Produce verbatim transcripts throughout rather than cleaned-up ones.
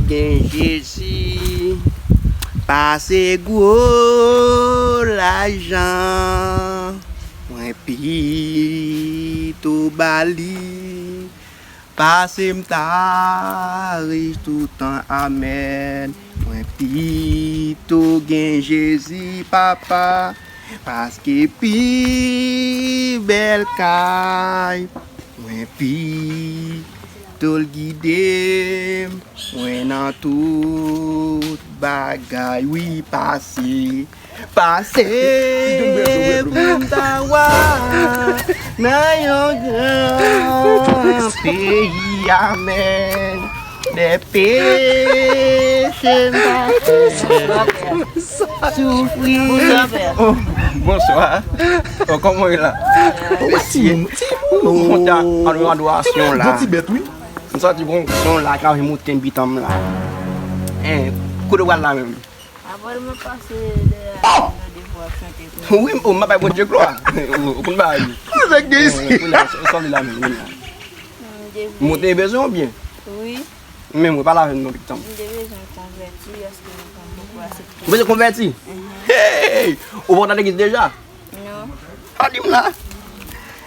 Gen Jezi, pase gwo lajan, mwen pito ba li. Pase m ta rich toutan, amèn. Mwen pito gen Jezi, papa, paske pi bèl kay. Mwen pito l gide m, mwen nan tout bagay, wi, pase. Pase pou m ta wa nan yon gran peyi, amèn. De peche m ta fè soufri. Oh, bonswa. Oh, kòman w ye la? Mesye, m kontan ann yon adorasyon la. Bon ti bèt, wi. M santi bon, se yon la ka moute bitanm la. Eh, kote w pral la menm? Apre mwen pase dèyè Arnaud Devos ap chante pou mwen. Wi, oh, m ap bay Bondye glwa. Ou konn bagay yo. Ou nèg gen isi. Kounye a, sa w vle la menm, kounye a? M te vle. Mwen te bezwen w byen. Wi. Men mwen pale avè m non, pitit an. M te bezwen konvèti, èske nou konn poko aksepte? Ou bezwen konvèti? Mhm. Hey! Ou pa nan legliz deja? Non. Pa di m la.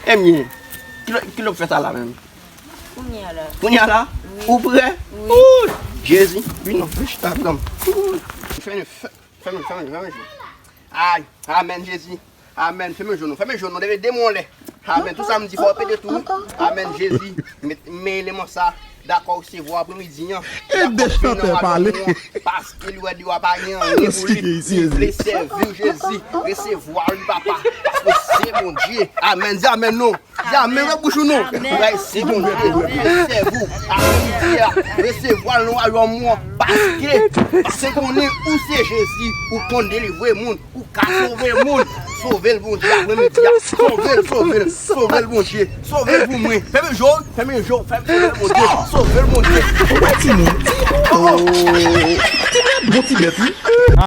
Ebyen, kilè, kilè w ap fè sa la menm? Kounye a la. Kounye a la? Wi. Ou prè? Wi. Ooh, Jezi, vin non, vin chita, vin non. Ooh. Fèmen, fè-, fèmen, fèmen, fèmen je w. Ay, amèn, Jezi. Amèn. Fèmen je w non, fèmen je w non, leve de men w anlè. Amèn. Tout sa m di fò w pede tou. Amèn, Jezi. Met men eleman sa. Dakò, resevwa apremidi an. Ede chantè pale. Paske li wè deyò a pa gen anyen pou li. Li vle sèvi w, Jezi. Resevwa li, papa. Paske se Bondye. Amèn. Di amèn non. Di amèn, wè bouch ou non. Amèn. Wè, se Bondye. Amèn. Li vle sèvi w. Apremidi a, resevwa l nan wayòm ou an. Paske, paske konnen ou se Jezi. Ou konn delivre moun. Ou ka sove moun. Sove l, Bondye, apremidi a. Sove l, sove l, sove l, Bondye. Sove l pou mwen. Fèmen je w, fèmen je w, fèmen je w, Bondye. Sove l, Bondye. Ou wè timoun, timoun. Oh. Timoun bon ti bèt, wi.